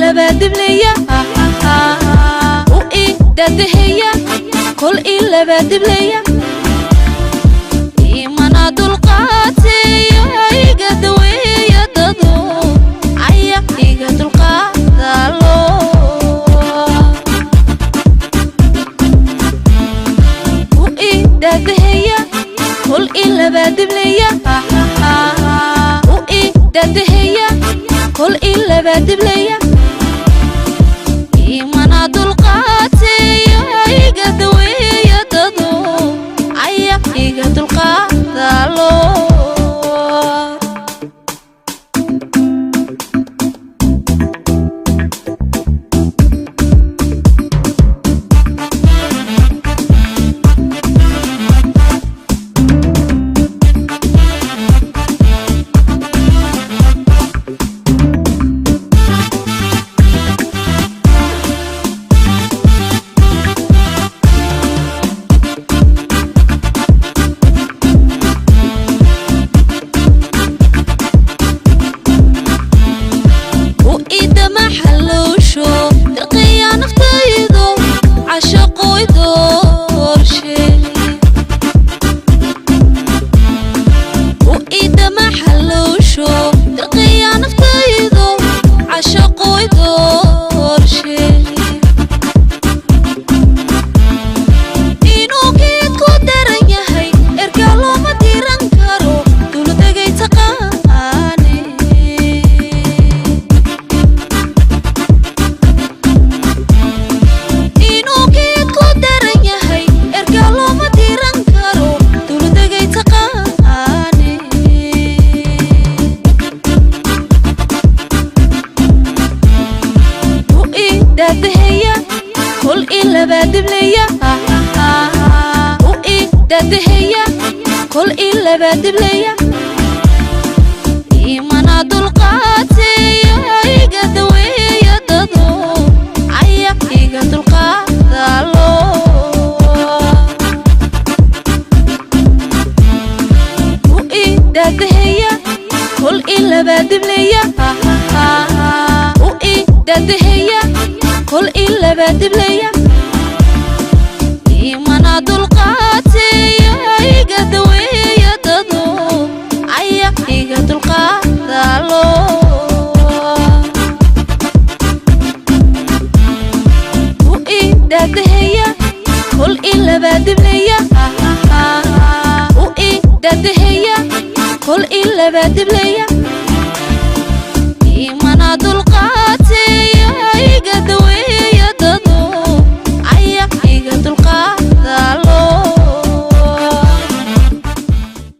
Dibleya u idadaheya kol ilaba dibleya imana dulqaateya iga daweeya dado aya iga dulqaadalo u idadaheya kol ilaba dibleya u idadaheya kol ilaba dibleya imana dulqaateya iga daweeya dado aya iga dulqaadalo. Kol ilaba dibleya imana dulqaateya iga daweeya dado aya iga dulqaadalo u idadaheya kol ilaba dibleya u idadaheya kol ilaba dibleya imana dulqaateya iga daweeya dado aya iga dulqaadalo u idadaheya kol ilaba dibleya u idadaheya kol ilaba dibleya.